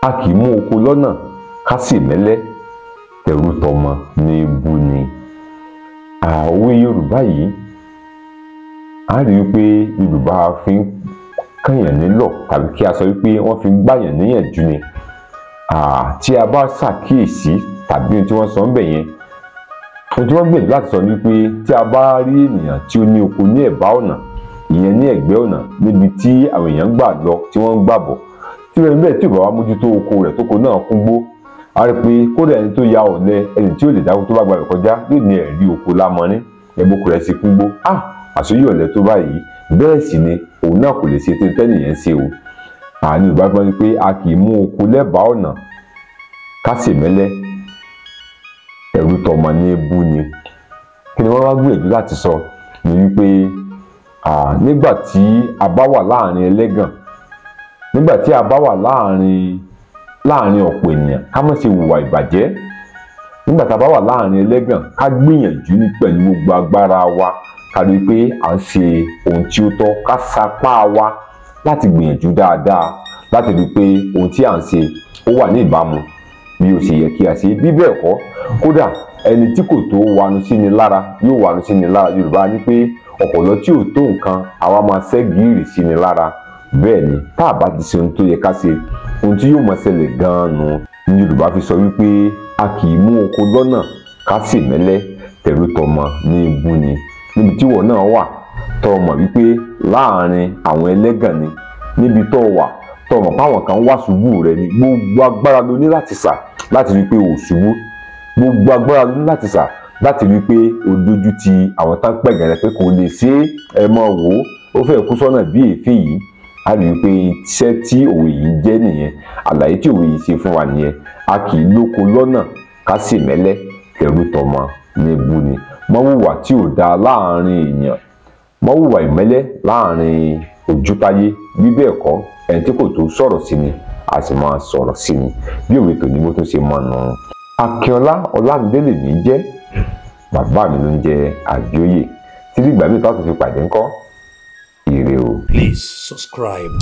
A kì í mú oko lọ́nà ká sì mẹ́lẹ́, tẹrú tọmọ ní bú ni. Òwe Yorùbá yìí, a rí i pé Yorùbá fi ń kànyàn nílọ̀ tàbí kí a sọ wípé wọ́n fi ń gbàyàn níyànjú ni. Tí a bá ṣàkíyèsí tàbí ohun tí wọ́n sọ ń bẹ̀ yẹn, ohun tí wọ́n gbìyànjú láti sọ ni pé tí a bá rí ènìyàn tí ó ní oko ní ẹ̀bá ọ̀nà, ìyẹn ní ẹ̀gbẹ́ ọ̀nà níbi tí àwọn èèyàn ń gbà lọ tí wọ́n ń gbà bọ̀, tí wọ́n bẹ́ẹ̀ tí ò bá wá mójútó oko rẹ̀ tóko náà kún gbó, a rí pé kódà ẹni tó ya ọ̀lẹ, ẹni tí ò lè dáko tó bá gbàgbé kọjá yóò ní ẹ̀rí oko lámọ́ní, ẹ̀bùkù rẹ̀ sì kún gbó, àṣeyí ọ̀lẹ tó báyìí. Bẹ́ẹ̀ sì ni òun náà kò lè ṣe tí tẹ́nìyẹn ṣe o. Àní Yorùbá gbọ́n ni pé a kì í mú oko lẹ́bàá ọ̀nà ká sì mẹ́lẹ́, ẹrú tọmọ ní bú ni. Kí ni wọ́n wá gbìyànjú láti sọ ni wípé nígbà tí a bá wà láàrin ẹlẹ́gàn, nígbà tí a bá wà láàrin ọ̀pọ̀ ènìyàn, ká má ṣe hùwà ìbàjẹ́. Nígbà tá a bá wà láàrin ẹlẹ́gàn, ká gbìyànjú ní pẹ̀lú gbogbo agbára wa, ká rí i pé à ń ṣe ohun tí ó tọ́, ká sapá wa láti gbìyànjú dáadáa láti rí i pé ohun tí à ń ṣe ó wà ní ìbámu bí ó ṣe yẹ kí a ṣe. Bí bẹ́ẹ̀ kọ́, kódà ẹni tí kò tó wanu sí ni lára yóò wanu sí ni lára. Yorùbá ní pé ọ̀pọ̀lọ́ tí ò tó nǹkan àwa máa ṣẹ́gìrì sí ni lára. Bẹ́ẹ̀ ni tá a bá ti ṣe ohun tó yẹ ká ṣe, ohun tí yóò máa ṣẹlẹ̀ gan-an nù. Ní Yorùbá fi sọ wípé a kì í mú oko lọ́nà ká sì mẹ́lẹ́, tẹrú tọmọ ní ibú ni. Níbi tí ìwọ náà wà tó mọ̀ wípé láàrin àwọn ẹlẹ́gàn ni, níbi tó wà tó mọ̀ páwọn kan wá ṣubú rẹ ni, gbogbo agbára ló ní láti sà láti rí pé ò ṣubú, gbogbo agbára ló ní láti sà láti rí pé o dojú ti àwọn tán pẹ̀gàn rẹ pé kò lè ṣe é, ẹ mọ̀ wò ó fẹ́ kú sọ́nà bí èéfín yìí. A rí i pé iṣẹ́ tí òwe yìí jẹ́ nìyẹn, àlàyé tí òwe yìí ṣe fún wa nìyẹn. A kì í lóko lọ́nà ká sì mẹ́lẹ́, tẹrú tọmọ ní bú ni. Má hùwà tí ò dáa láàrin èèyàn, má hùwà ìmẹ́lẹ́ láàrin ojútáyé, bí bẹ́ẹ̀ kọ́ ẹni tí kò tó sọ̀rọ̀ sí ni a sì máa sọ̀rọ̀ sí ni. Bí òwe tòní bó tún ṣe mọ̀ nù. Akínọlá Ọlámídé lèmi jẹ́, bàbá mi ló ń jẹ́ Àbíòye. Títí ìgbà míì tá a tún fi pàdé ńkọ́, ire o. Please subscribe.